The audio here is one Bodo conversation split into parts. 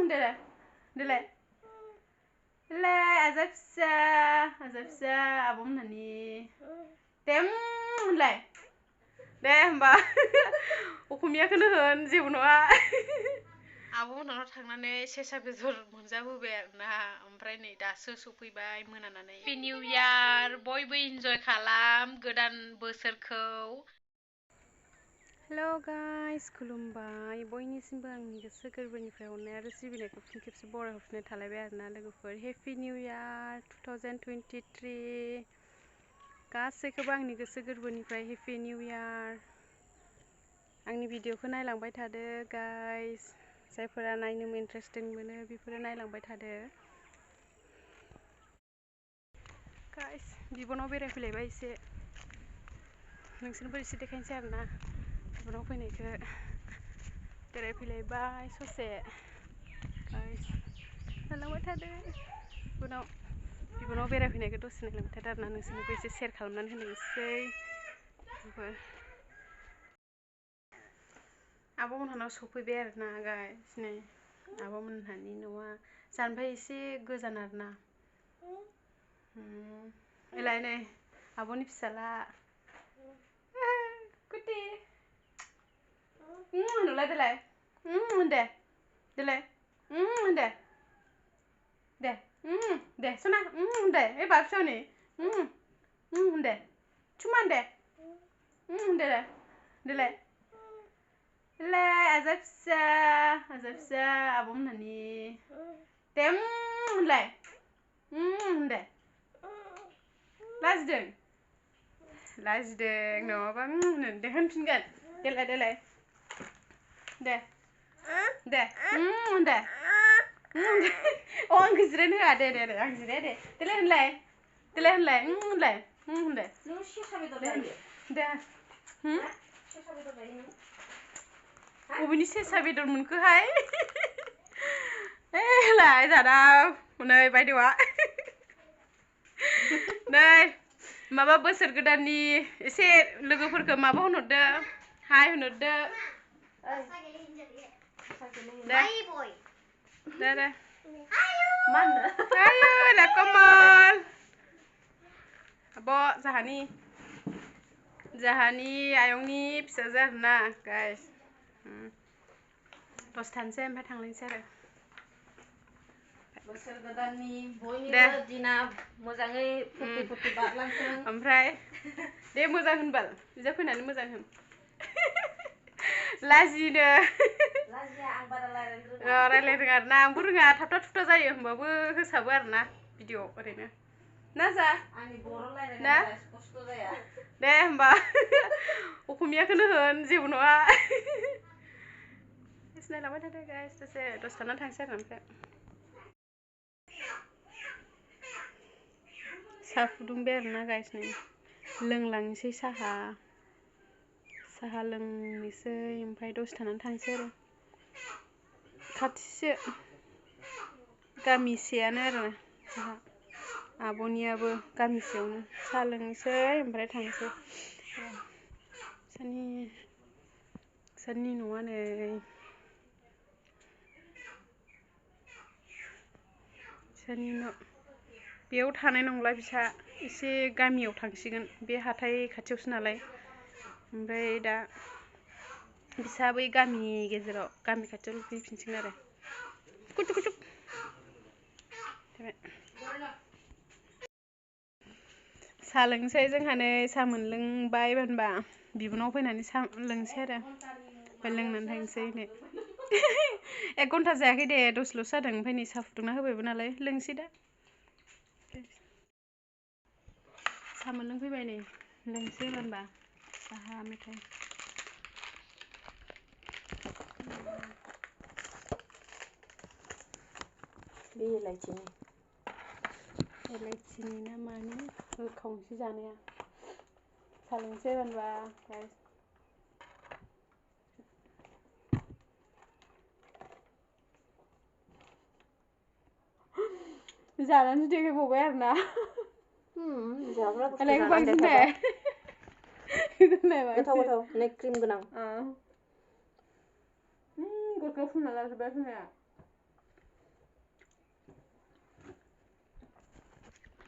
Dele. Dele. Le azapsa. Azapsa abom nani. Dem le. De होमबा अखमियाखौनो होन जेबो नङा आब'मोननाव थांनानै सेसा बेदर मोनजाबोबाय आरोना ओमफ्राय नै दासो सफैबाय मोनानानै हेपि निउ इयार बयबो इन्जय खालाम गोदान बोसोरखौ हेलौ गाइस खुलुमबाय बयनिसिमबो आंनि गोसो गोरबोनिफ्राय अननाय आरो सिबिनायखौ फिन खेबसे बरायहरफिननाय थालायबाय आरोना लोगोफोर हेपि निउ इयार 2023 गासैखौबो आंनि गोसो गोरबोनिफ्राय हेपि निउ इयार आंनि भिडिअखौ नायलांबाय थादो गाइस जायफोरा नायनो इन्टारेस्टिं मोनो बेफोरो नायलांबाय थादो गाइस बिबनाव बेरायफैलायबाय एसे नोंसोरनोबो एसे देखायनोसै आरोना बिबनाव फैनायखौ बेरायफैलायबाय ससे गाइस नायलांबाय थादो बिबनाव बेरायफैनायखौ दसे नायलांबाय थादो आरोना नोंसोरनोबो एसे शेयार खालामनानै होनोसै आब'मोनहानाव सफैबाय आरोना गाइस नै आब'मोनहानि न'आ जानोफ्राय एसे गोजान आरोना एलाय नै आब'नि फिसाला कुटि नुलाय देलाय दे देलाय दे दे दे सना दे ए बाबसौनि दे चुमान दे देलाय देलाय ले azapsa abomnani dem होनलाय दे लाजिदों नङाबा दे होनफिनगोन देलाय देलाय दे दे दे अ आंखौ जिरायनो होआ दे दे आं जिराया दे देलाय होनलाय होनलाय नों सेसा बेदर जायो दे सेसा बेदर जायो अबेनि सेसा बेदर मोनखोहाय लाय दादा नै बायदेवा नै माबा बोसोर गोदाननि एसे लोगोफोरखौ माबा होनहरदो हाय होनहरदो दे दे आयो ला कमल आब' जाहानि आयंनि फिसाजो आरोना गाइस दसे थानोसै ओमफ्राय थांलायनोसै आरो बोसोर गोदाननि बयनिबो दिना मोजाङै फुर्ति बारलांथों ओमफ्राय दे मोजां होनबाल बिजा फैनानै मोजां होन लाजिनो लाजिया आं बारा रायलायनो रोङा आरोना आंबो रोङा थाबथा थुबथा जायो होमबाबो होसाबो आरोना भिडिअ ओरैनो ना जा आंनि बर' रायलायनाया खस्थ' जाया दे होमबा अखमियाखौनो होन जेबो नङा नायलांबाय थादो गाइस दसे थानानै थांसै आरो ओमफ्राय साहा फुदुंबाय आरोना गाइस नै लोंलांनोसै साहा लोंनोसै ओमफ्राय दसे थानानै थांसै आरो खाथिसो गामिसेयानो आरो जोंहा आब'नियाबो गामिसेयावनो साहा लोंनोसै ओमफ्राय थांसै साननि न'आ नै साननि न' बेयाव थानाय नंला बिसा एसे गामियाव थांसिगोन बे हाथाय खाथियावसो नालाय ओमफ्राय दा बिसा बै गामि गेजेराव गामि खाथियाव फैफिनसिगोन आरो कुटुक साहा लोंसै जोंहा नै साहा मोनलोंबाय होनबा बिबनाव फैनानै साहा लोंसै आरो ओमफ्राय लोंनानै थांसै नै 1 घन्टा जायाखै दे दसेल'सो जादों ओमफ्राय नै साहा फुदुंना होबायबो नालाय लोंसै दा साहा मोनलोंफैबाय नै लोंसै होनबा साहा मेथाइ बे एलाइचिनि ना मानि गोखावसो जानाया साहा लोंसै होनबा जानानै देखायबावबाय आरोना जाग्रा बांसिन दे गोथाव नै क्रिम गोनां गरखायाव फुनना लाजोबबाय फुननाया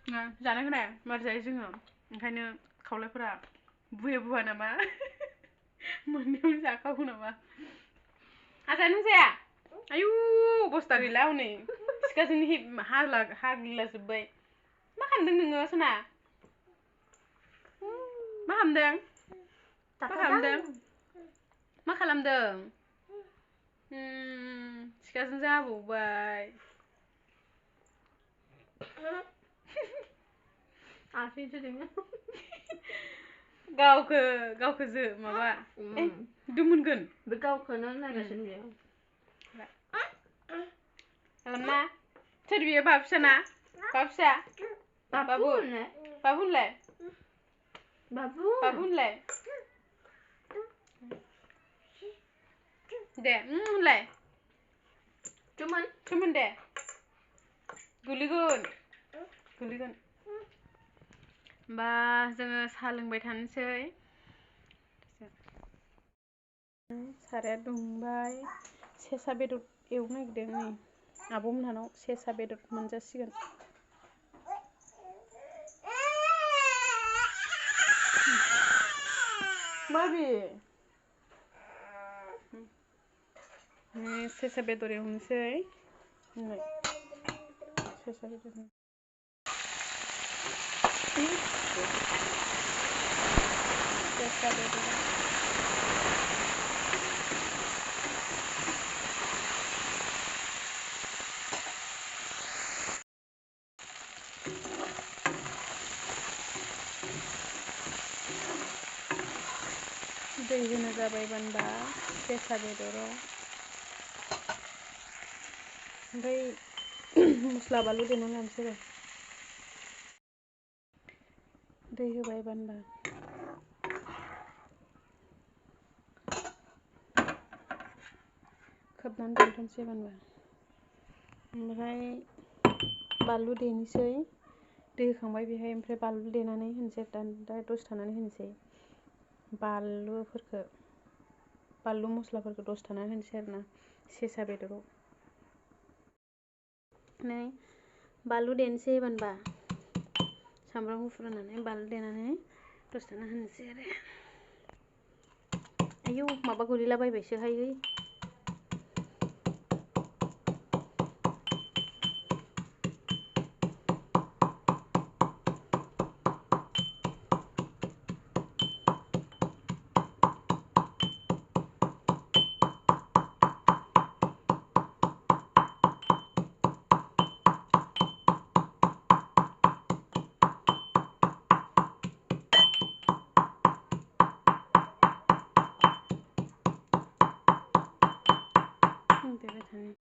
जानाय खोनाया मार जायो जोङो ओंखायनो खावलायफोरा बुहे बुहा नामा मोननैयावनो जाखागौ नामा आजा नों जाया आयु अबस्था गैला हनै सिखाजोंनो हाग्लिलाजोब्बाय मा खालामदों नोङो सना मा खालामदों मा खालामदों सिखाजों जाबावबाय आसैसो जोङो गावखो माबा दुमुनगोन बे गावखौनो नायगासिनो बियो खालामना सोर बियो बाब फिसाना बाब फिसा बाबु होनलाय बाबु होनलाय दे होनलाय थुमोन दे गोलैगोन होमबा जोङो साहा लोंबाय थानोसै साराया दुंबाय सेसा बेदर एवनो नागिरदों नै आब'मोनहानाव सेसा बेदर मोनजासिगोन माबे सेसा बेदर एवनोसै सेसा बेदर दै होनो जाबाय बानबा सेसा बेदराव ओमफ्राय मस्ला बानलु देना लानोसै र' दै होबाय बानबा खोबनानै दोनथ'नोसै बानबा ओमफ्राय बानलु देनोसै दै होखांबाय बेहाय ओमफ्राय बानलु देनानै होनोसै दा दसे थानानै होनोसै बानलु मस्लाफोरखौ दसे थानानै होनोसै आरोना सेसा बेदराव नै बानलु देनोसै बानबा सामब्राम गुफुर होनानै बानलु देनानै दसे थाना होनोसै आरो आयौ माबा गोलैलाबायबायसोहाय देबाय थानो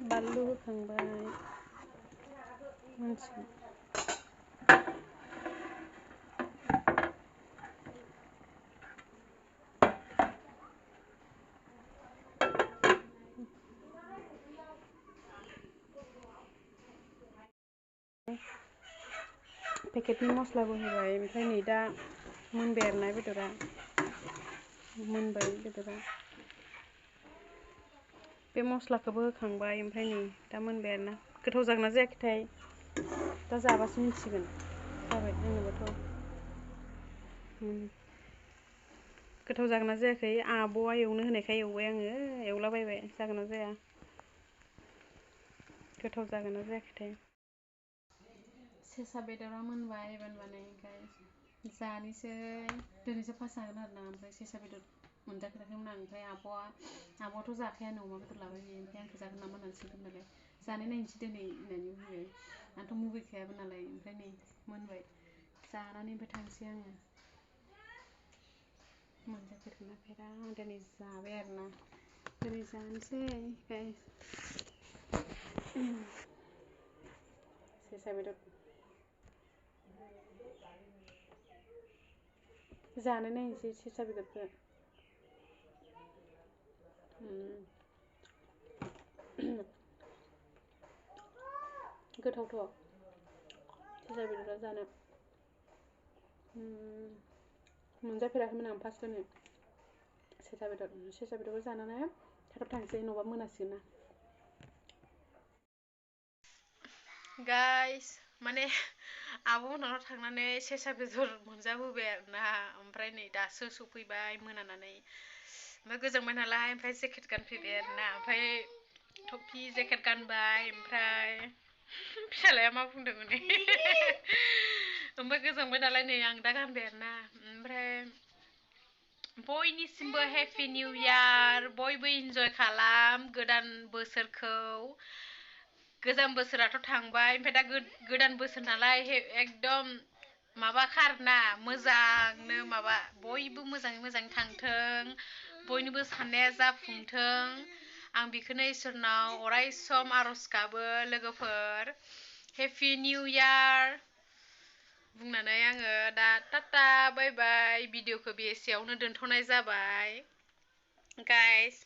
बानलु होखांबाय मोनसिगोन पेकेटनि मस्लाबो होबाय ओमफ्राय नै दा मोनबाय आरोना बेदरा मोनबाय बेदरा बे मस्लाखौबो होखांबाय ओमफ्राय नै दा मोनबाय आरोना गोथाव जागोन ना जायाखैथाय दा जाबासो मिथिगोन जाबाय आंनोबोथ' गोथाव जागोन ना जायाखै आब'आ एवनो होनायखाय एवबाय आङो एवलाबायबाय जागोन ना जाया गोथाव जागोन ना जायाखैथाय सेसा बेदरा मोनबाय बानबानै जानोसै दिनैसो फार्स्ट जागोन आरोना ओमफ्राय सेसा बेदर मोनजाफेराखैमोन आं ओमफ्राय आब'आथ' जाखायानो अमा बेदर लाबाय बियो ओमफ्राय आंखौ जागोन नामा होननानै सोंदों नालाय जानाय नायनोसै दिनै होननानै बुंबाय आंथ' मुगैखायाबो नालाय ओमफ्राय नै मोनबाय जानानै ओमफ्राय थांसै आङो मोनजाफेरगोना दिनै जाबाय आरोना दिनै जानोसै सेसा बेदर जानो नायनोसै सेसा बेदरखौ गोथावथ' सेसा बेदरा जानो मोनजाफेराखैमोन आं फार्स्टआवनो सेसा बेदरखौ जानानै थाब थांसै नङाबा मोनासिगोन ना गाइस माने आब'मोनाव थांनानै सेसा बेदर मोनजाबोबाय आरोना ओमफ्राय नै दासो सफैबाय मोनानानै ओमफ्राय गोजांबाय नालाय ओमफ्राय जेकेट गानफैबाय आरोना ओमफ्राय टपि जेकेट गानबाय ओमफ्राय फिसालाया मा बुंदों हनै ओमफ्राय गोजांबाय नालाय नै आं दा गानबाय आरोना ओमफ्राय बयनिसिमबो हेपि निउ इयार बयबो इन्जय खालाम गोदान बोसोरखौ गोजाम बोसोराथ' थांबाय ओमफ्राय दा गोदान बोसोर नालाय एकदम माबाखा आरोना मोजांनो माबा बयबो मोजाङै मोजां थांथों बयनिबो साननाया जाफुंथों आं बेखौनो इसोरनाव अराय सम आर'ज गाबो लोगोफोर हेपि निउ इयार बुंनानै आङो दा टाटा बाय बाय भिडिअखौ बेसेयावनो दोनथ'नाय जाबाय गाइस